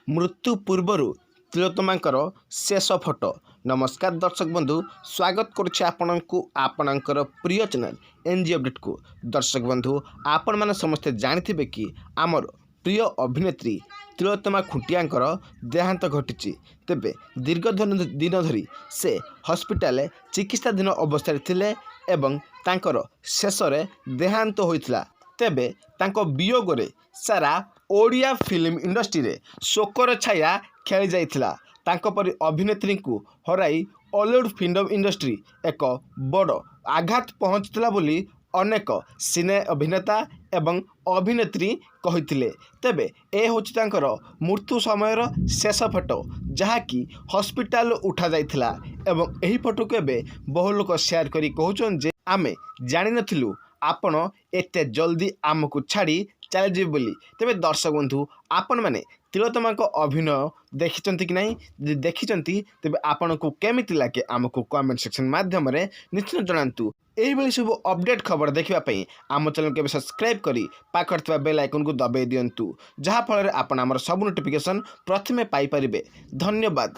ମୃତ୍ୟୁ ପୂର୍ବରୁ ତିଳୋତ୍ତମାଙ୍କର ଶେଷ ଫଟୋ। ନମସ୍କାର ଦର୍ଶକ ବନ୍ଧୁ, ସ୍ୱାଗତ କରୁଛି ଆପଣଙ୍କୁ ଆପଣଙ୍କର ପ୍ରିୟ ଚ୍ୟାନେଲ୍ ଏନ୍ ଜି ଅପଡ଼େଟ୍କୁ। ଦର୍ଶକ ବନ୍ଧୁ, ଆପଣମାନେ ସମସ୍ତେ ଜାଣିଥିବେ କି ଆମର ପ୍ରିୟ ଅଭିନେତ୍ରୀ ତିଳୋତ୍ତମା ଖୁଣ୍ଟିଆଙ୍କର ଦେହାନ୍ତ ଘଟିଛି। ତେବେ ଦୀର୍ଘ ଦିନ ଧରି ସେ ହସ୍ପିଟାଲରେ ଚିକିତ୍ସାଧୀନ ଅବସ୍ଥାରେ ଥିଲେ ଏବଂ ତାଙ୍କର ଶେଷରେ ଦେହାନ୍ତ ହୋଇଥିଲା। ତେବେ ତାଙ୍କ ବିୟୋଗରେ ସାରା ଓଡ଼ିଆ ଫିଲ୍ମ ଇଣ୍ଡଷ୍ଟ୍ରିରେ ଶୋକର ଛାୟା ଖେଳି ଯାଇଥିଲା। ତାଙ୍କ ପରି ଅଭିନେତ୍ରୀଙ୍କୁ ହରାଇ ଓଲିଉଡ଼ ଫିଲ୍ମ ଇଣ୍ଡଷ୍ଟ୍ରି ଏକ ବଡ଼ ଆଘାତ ପହଞ୍ଚିଥିଲା ବୋଲି ଅନେକ ସିନେ ଅଭିନେତା ଏବଂ ଅଭିନେତ୍ରୀ କହିଥିଲେ। ତେବେ ଏ ହେଉଛି ତାଙ୍କର ମୃତ୍ୟୁ ସମୟର ଶେଷ ଫଟୋ, ଯାହାକି ହସ୍ପିଟାଲରୁ ଉଠାଯାଇଥିଲା ଏବଂ ଏହି ଫଟୋକୁ ଏବେ ବହୁ ଲୋକ ସେୟାର କରି କହୁଛନ୍ତି ଯେ ଆମେ ଜାଣିନଥିଲୁ ଆପଣ ଏତେ ଜଲ୍ଦି ଆମକୁ ଛାଡ଼ି ଚାଲିଯିବେ ବୋଲି। ତେବେ ଦର୍ଶକ ବନ୍ଧୁ, ଆପଣମାନେ ତିଳୋତ୍ତମାଙ୍କ ଅଭିନୟ ଦେଖିଛନ୍ତି କି ନାହିଁ? ଯଦି ଦେଖିଛନ୍ତି, ତେବେ ଆପଣଙ୍କୁ କେମିତି ଲାଗେ, ଆମକୁ କମେଣ୍ଟ ସେକ୍ସନ୍ ମାଧ୍ୟମରେ ନିଶ୍ଚିତ ଜଣାନ୍ତୁ। ଏଇଭଳି ସବୁ ଅପଡ଼େଟ୍ ଖବର ଦେଖିବା ପାଇଁ ଆମ ଚ୍ୟାନେଲକୁ ଏବେ ସବସ୍କ୍ରାଇବ୍ କରି ପାଖରେ ଥିବା ବେଲ୍ ଆଇକନ୍କୁ ଦବାଇ ଦିଅନ୍ତୁ, ଯାହାଫଳରେ ଆପଣ ଆମର ସବୁ ନୋଟିଫିକେସନ୍ ପ୍ରଥମେ ପାଇପାରିବେ। ଧନ୍ୟବାଦ।